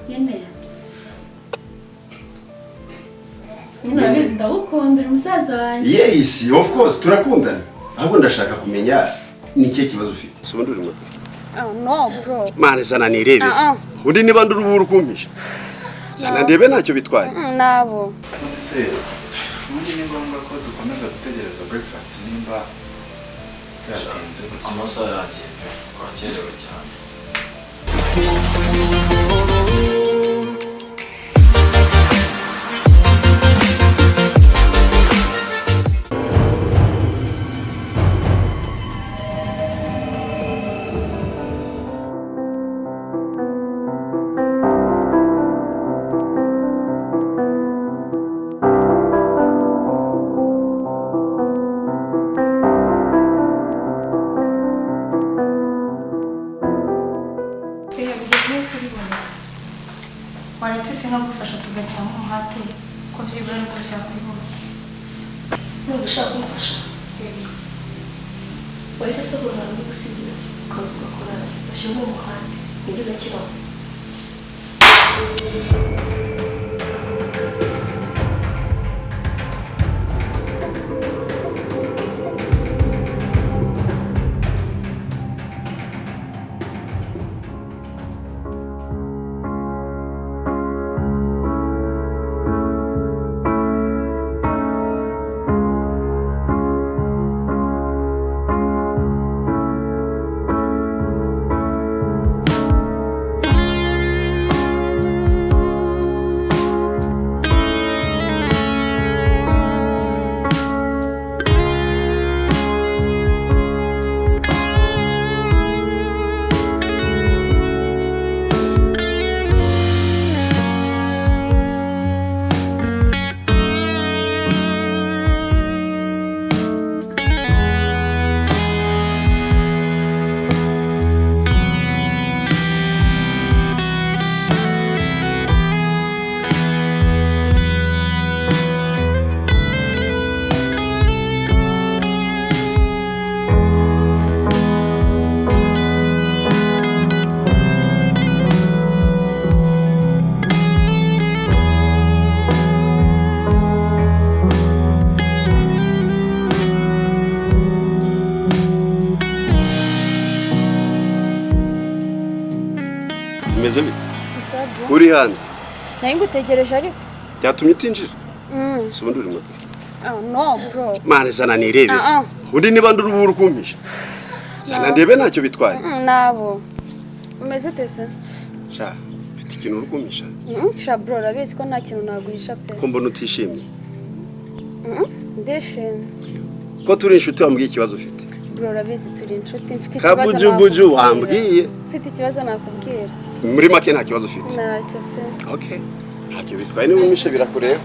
Nyine nyine urabizi ndagukunda, uri musaza wanjye. Yes, of course turakundana. Ahubwo ndashaka kumenya ni ikihe kibazo ufite. Si ubundi uri muto? Oh, no bro. Mane zana nirebere. Ah, ah. Undi niba ndi urubu kumpisha. Zana ndebe ntacyo bitwaye. Nabo. Se ubundi ni ngombwa ko dukomeza gutegereza breakfast nimba byatinze gusa? Amasaha yagiye pe, twakerewe cyane. Reba bigeze wese biboneka, waretse se nkagufasha tugashyiramo umuhate ko byibura ariko byakwihuta. Nubwo ushaka kumfasha, wahise se ubona uri gusigira ukaza ugakora, ushyiramo umuhate nigeze kibaho. Bimeze bite? Sabu. Uri hanze? Nari ngutegereje ariko. Byatumye utinjira? Si ubundi uri muto? Oh, no bro. Mane zana nirebere. Ah, ah. Undi niba ndi urubu kumpisha. Zana ndebe ntacyo bitwaye. Nabo. Umeze ute se? Sha, mfite ikintu uri kumpisha. Sha bro, urabizi ko nta kintu naguhisha pe. Ko mbona utishimye. Ndishimye. Ko turi inshuti wambwiye ikibazo ufite. Bro, urabizi turi inshuti, mfite ikibazo. Kabujubuju Nakubwira. wambwiye. Mfite ikibazo nakubwira. Muri make nta kibazo ufite. Ntacyo pe. Okay. Ntacyo bitwaye niba umwishe birakureba.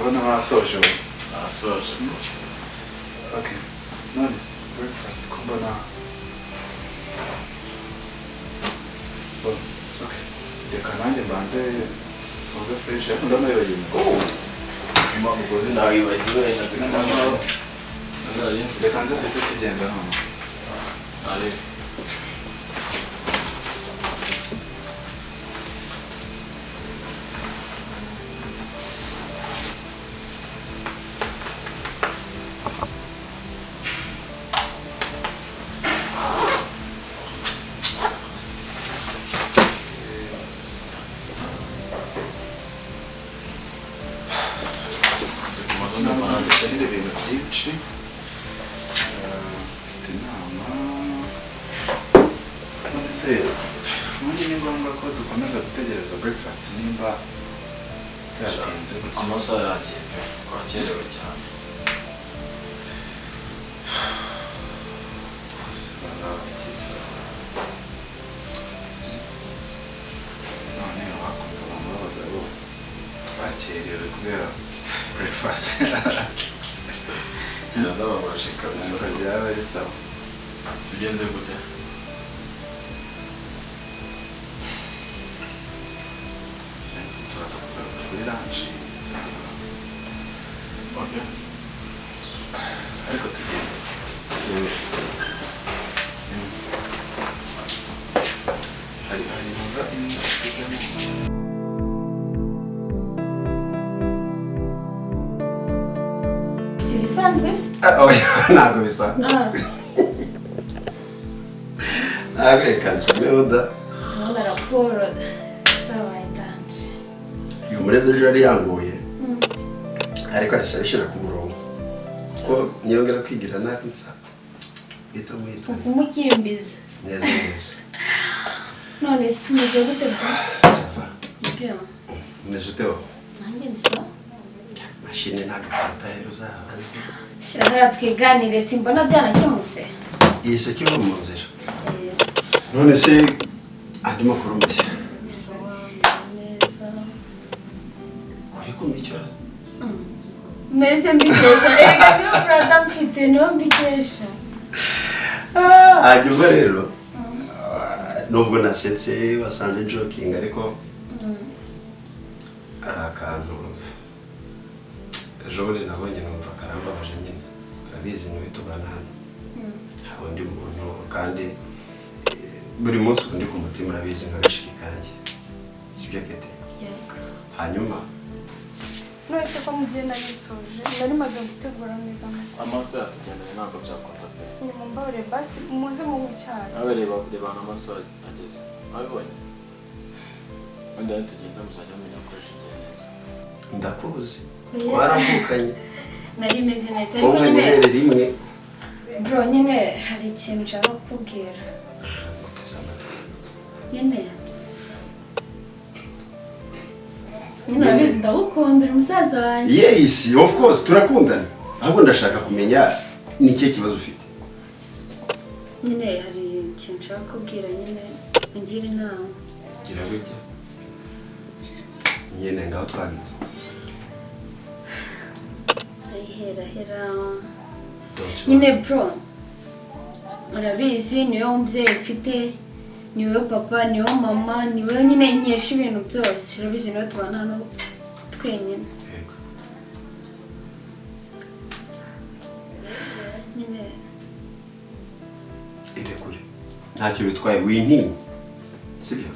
Ndabona basoje ubu. Nasoje. Okay. None breakfast ko mbona. Oh, okay. Reka nanjye mbanze mvuge fresh ariko ndabona wibagiwe. Oh. Umugozi nawe wibagiwe na Reka nze duhite tugenda none. Ari. Ndabona dukenera ibintu byinshi. Mfite inama. None se ubundi ni ngombwa ko dukomeza gutegereza breakfast nimba byatinze gutya? Amasaha yagiye pe, twakerewe cyane. None wakumva abantu b'abagabo twakerewe kubera breakfast. Birababaje kabisa. Ntabwo byaba ari sawa. Tugenze gute? Turaza kugaruka kuri lunch. Okay. Ariko tugende. Hari muza imwe isizemo. Si ibisanzwe se? Oya, ntabwo bisanzwe. Ntabwo reka nsomeho da. Ndabona raporo zabaye danje. Uyu murezi ejo yari yangoye, ariko ahise abishyira ku murongo. Kuko niyongera kwigira nabi nsa guhita muhitana. Ukumukimbiza. Neza neza. None se umeze gute bro? Ça va. Nibyo. Umeze ute wowe? Nanjye ni sawa. Mashine ntabwo ifata rero uzabaze. Shyira hariya twiganire, simbona byanakemutse. Iyi se kiva mu nzira. None se andi makuru mashya? Ni sawa, meze neza. Uri kumva icyo? Nese mbikesha, erega niyo brother mfite, niyo mbikesha. Hanyuma rero nubwo nasetse wasanze joking, ariko ari akantu ejo bundi nabonye numva karambabaje nyine. Urabizi niwe tubana hano, hari undi muntu kandi buri munsi undi ku mutima, urabizi nka gashiki kanjye, sibyo Kete? Yego. Hanyuma None se ko mugiye narisoje, nari maze gutegura ameza make. Amasaha yatugendanye ntabwo byakunda pe. Ni mumbabarire basi muze munywe icyayi. Nawe reba reba amasaha ageze. Wabibonye? Wenda nitugenda muzajya mumenya gukoresha igihe neza. Ndakuzi. Twaravukanye. Nari meze neza ariko Wowe nyine ibere rimwe. bro nyine hari ikintu nshaka kukubwira. Uteze amatwi. Nyine nyine urabizi ndagukunda, uri musaza wanjye. Yes, of course turakundana. Ahubwo ndashaka kumenya ni ikihe kibazo ufite. Nyine hari ikintu nshaka kukubwira, nyine ungira inama. Gira gutya. Nyine ngaho twabiye. Ayiherahera. Nyine bro, urabizi niwe mubyeyi mfite, niwe papa, niwe mama, niwe nyine nkesha ibintu byose. Urabizi niwe tubana hano twenyine. Yego. Nyine Irekure. Ntacyo bitwaye, wintinye. Sibyo?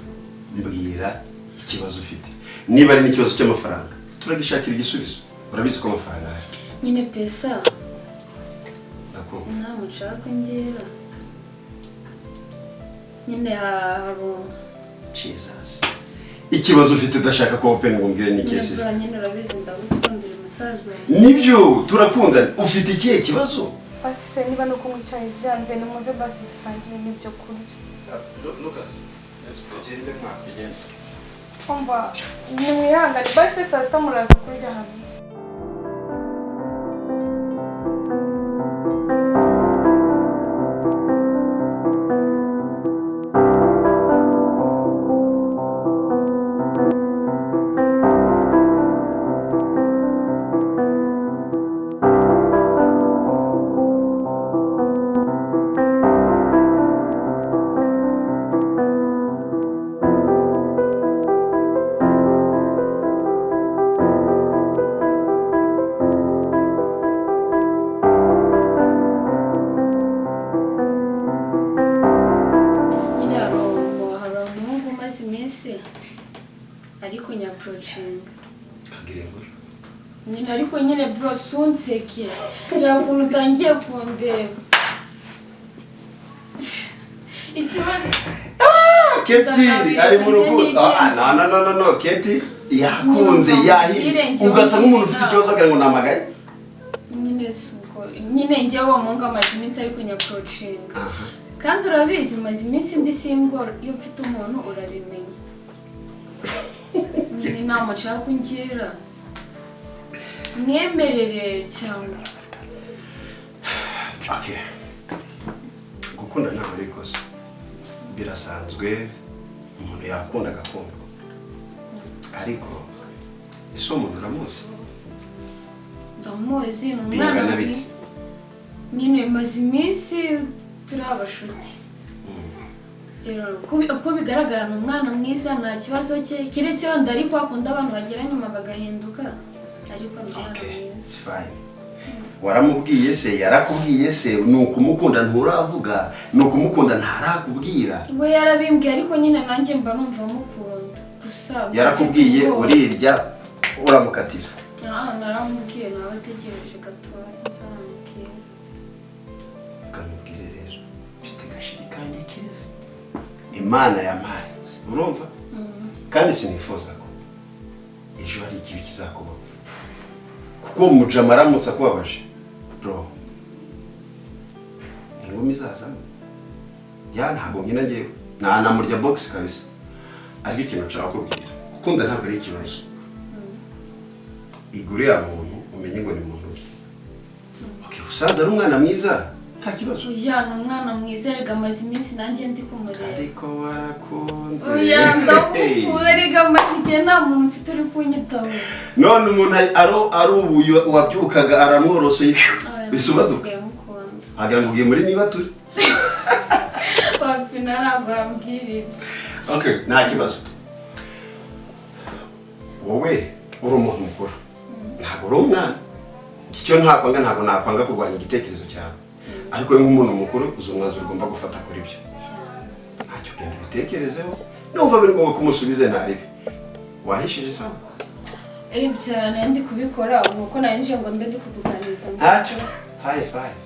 Mbwira ikibazo ufite. Niba ari n'ikibazo cy'amafaranga, turagishakira igisubizo. Urabizi ko amafaranga ahari. Nyine pesa. Ndakumva. Inama nshaka ngira. Nyine hari Jesus. Ikibazo ufite udashaka ko open ngo umbwire ni ikihe nyine sister? bro, nyine urabizi ndagukunda, uri musaza wanjye. Nibyo, turakundana. Ufite ikihe kibazo? Basi se niba no kunywa icyayi byanze, nimuze basi dusangire n'ibyo kurya. Lucas, yes bro. Tugende mwa. Tugenze. Umva, nimwihangane basi saa sita muraza kurya hano. Ariko nyapproachinga. Kagira inkuru. Nyine, ariko nyine bro, sunseke. Reba ukuntu utangiye kundeba. Ikibazo Keti ari mu rugo. Ah, no, no, no, no, no, Keti yakunze, yahiye, ugasa nk'umuntu ufite ikibazo, wagira ngo ni amaganya. Nyine si uko nyine, njyewe uwo muhungu amaze iminsi ari kunyapproachinga, kandi urabizi maze iminsi ndi single. Iyo mfite umuntu urabimenya. Nyine inama nshaka kungira, mwemerere cyangwa? Okay, gukunda ntabwo ari ikosa, birasanzwe, umuntu yakunda agakundwa. Ariko ese uwo muntu uramuzi? Ndamuzi, ni umwana Bingana mwiza. bite? Nyine maze iminsi turi abashuti. Rero uko bigaragara ni umwana mwiza, nta kibazo cye, keretse wenda ariko akunda abantu bagera nyuma bagahinduka, ariko ni umwana Okay, mwiza. it's fine. Waramubwiye se? Yarakubwiye se? Ni ukumukunda nturavuga? Ni ukumukunda ntarakubwira? We yarabimbwiye, ariko nyine nanjye mba numva mukunda gusa mba Yarakubwiye? mfite ubwoba. Urirya uramukatira? Ah, naramubwiye, nawe ategereje gatoya nzamubwira. Ukamubwire rero, mfite gashiri kanjye keza Imana yampaye, urumva? Kandi sinifuza ko ejo hari ikibi kizakubaho, kuko uwo mujama aramutse akubabaje, bro, ni ingumi izazamo. Ya, ntabwo nkina ngewe, ntanamurya box kabisa. Ariko ikintu nshaka kubwira, gukunda ntabwo ari ikibazo. Iga uriya muntu, umenye ngo ni muntu ki. Okay, usanze ari umwana mwiza, nta kibazo. Oya, ni umwana mwiza rega, amaze iminsi nanjye ndi kumureba. Ariko warakunze? Oya, ndamukunda rega, amaze igihe nta muntu mfite uri kunyitaho. None umuntu ari ubu wabyukaga aramworosoye bisubaduka. Nsigaye mukunda. Wagira ngo ugiye muri niba turi. Wapina, ntabwo wambwira ibyo. Okay, nta kibazo. Wowe uri umuntu mukuru, ntabwo uri umwana. Icyo ntakwanga, ntabwo nakwanga kurwanya igitekerezo cyawe, ariko wowe nk'umuntu mukuru uzi umwanzuro ugomba gufata kuri byo. Cyane. Ntacyo, ugenda ubitekerezeho, numva biri ngombwa kumusubize ntaribi wahishije, sawa. Ibyo nari ndi kubikora ubu, ko nari nje ngo mbe ndi kukuganiriza. Ntacyo, high five.